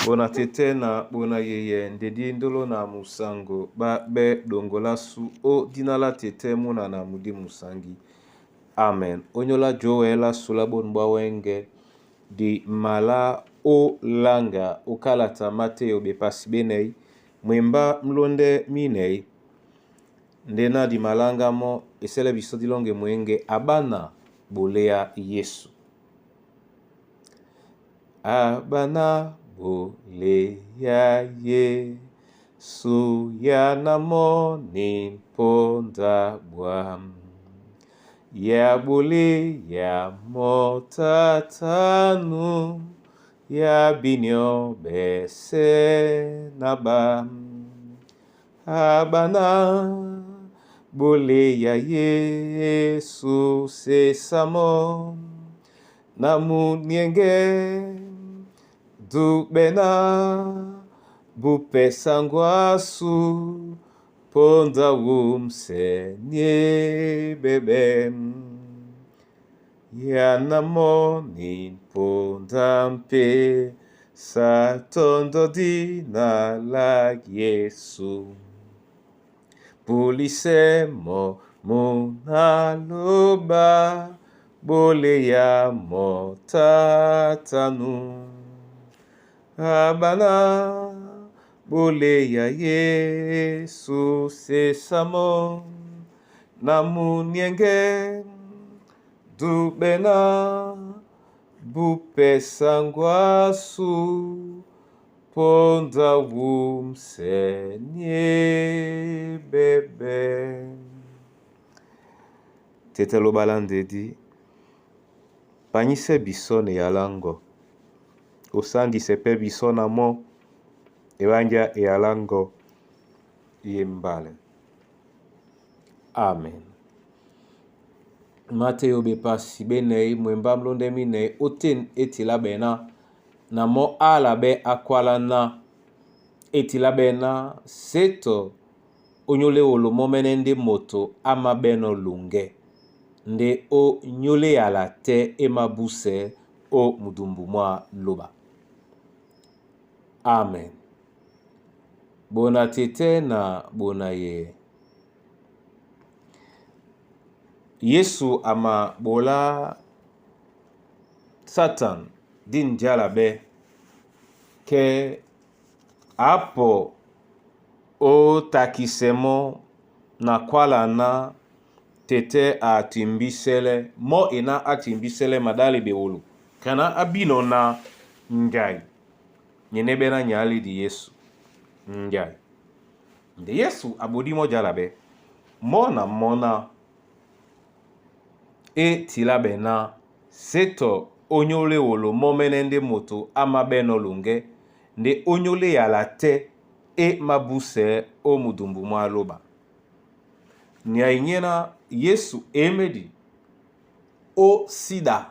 Bona tete na bona yeye ndedi ndolo na musango ba be dongolasu o dina la tete muna na mudi musangi. Amen. Onyola Joel sula bon bwa wenge di mala o langa o kalata Mateo bepasi benei mwemba mlonde minei ndena di malanga mo esele biso dilonge mwenge abana bolea Yesu. Abana bolea Yesu ya namoni mponda bwa ya bolea motatanu ya binyo bese na ba abana bolea Yesu sesamo na munienge dubena bupesangwasu ponda wumsenye bebe ya namoni mponda mpe satondo dina la Yesu pulisemo munaloba boleya motatanu abana boleya Yesu sesamo na munienge dubena bupesangwasu ponda wumsenye bebe. Tete lobala ndedi panyise biso ne yalango osangise pe biso na mo ebanja eyalango yembale. Amen. Mateo bepasi benei mwemba mlonde minei oten etila bena na mo ala be akwala na etila bena seto onyole wolo momene nde moto ama beno lunge nde o nyole yala te emabuse o mudumbu mwa loba. Amen. Bona tete na bona ye. Yesu ama bola Satan di njala be ke apo o takisemo na kwala na tete atimbisele mo ena atimbisele madale bewolo kana abino na njai nyene bena nyali di Yesu njai nde Yesu abodi mo jala be mo na mona e tila be na seto onyole wolo momene nde moto ama beno lunge nde onyole yala te e mabuse o mudumbu mwa loba. Nya Yesu emedi o sida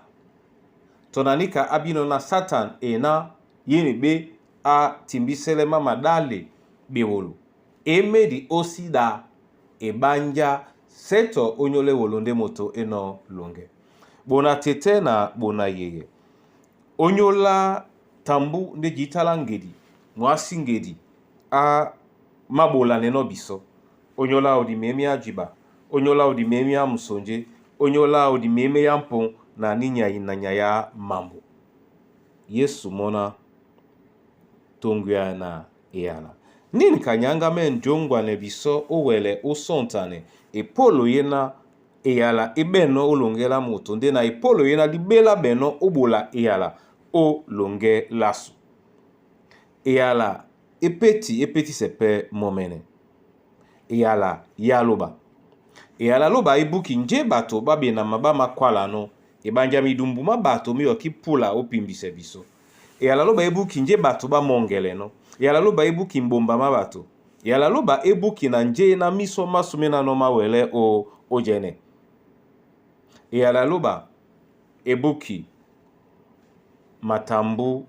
tonanika abino na Satan ena yene be a timbisele mama dale bewolo emedi o sida ebanja seto onyole wolo nde moto eno longe bona tete na bona yeye onyola tambu nde jitala ngedi mwasi ngedi a mabola neno biso onyola odi memi ajiba onyola odi memi ya musonje onyola odi meme ya mpon na ninya na ya mambo Yesu mona tongwa na eyala nini kanyanga me njongwa ne biso owele osontane epolo ye na eyala ebeno olongela moto nde na epolo ye na libela beno obola eyala olonge lasu eyala epeti epeti sepe momene eyala yaloba eyala loba ebuki nje bato babenama bamakwalano ebanja midumbu ma bato miyoki pula opimbise biso eyala loba ebuki nje bato bamongeleno eyala loba ebuki mbomba ma bato eyala loba ebuki na nje na miso masumi nano mawele o ojene eyala loba ebuki matambu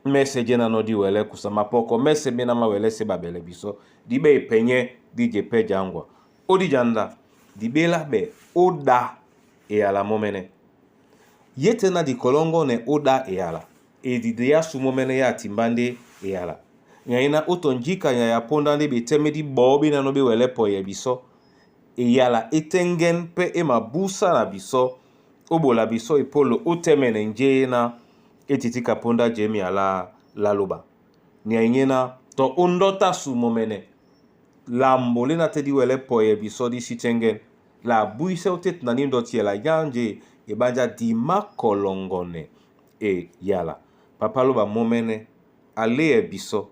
mese je nano di wele kusa mapoko mese bena mawele se babele biso dibe epenye dije pe jangwa odijanda dibela be oda eyala momene yete na dikolongo ne oda eyala. Edide ya su momene ya timba nde eyala. Nyayina otonjika nya ya ponda nde beteme di bo bena no be wele po ye biso. Eyala etengen mpe emabusa na biso obola biso epolo otemene nje na etitika ponda jemi ala laloba. Nyayina to ondota su momene lambo lena te di wele po ye biso di sitengen. La buise otet na ni ndoti la yanje ebanja dima kolongone e yala. Papa loba momene ale ye biso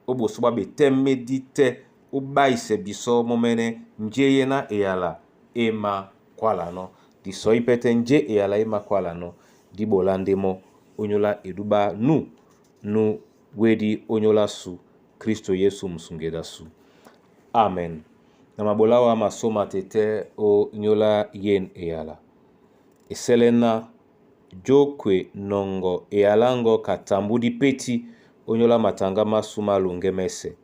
oboso ba beteme di te obaise biso momene nje ye na eyala ema kwala no. Diso ipete nje eyala ema kwala no di bola ndemo onyola eduba nu nu wedi onyola su Kristo Yesu musungeda su. Amen. Na mabola wa masoma tete o nyola yen eyala. Eselena jokwe nongo eyalango katambudi peti onyola matanga masu malonge mese.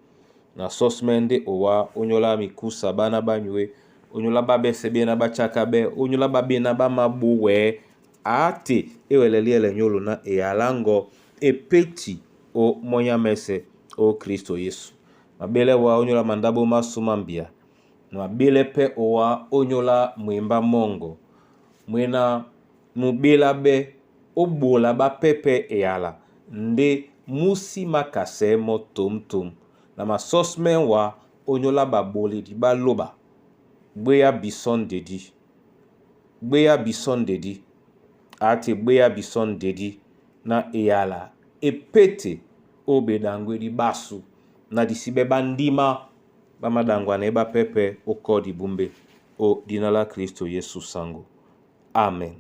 Na sosmende owa onyola mikusa bana banywe onyola babese bena bachaka be onyola babena bamabuwe ate eweleli ele nyolo na eyalango epeti o monya mese o Kristo Yesu. Mabele wa onyola mandabo masu mambia. Na mabele pe owa onyola mwemba mongo. Mwena mubela be obola bapepe eyala nde musi makase mo tum tum. Na masosme wa onyola baboledi baloba. Gbeya bison dedi. Gbeya bison dedi. Ate gbeya bison dedi na eyala epete o bedangwedi basu na disibe bandima bamadangwa na eba pepe okodi bumbe o dina la Kristo Yesu sango. Amen.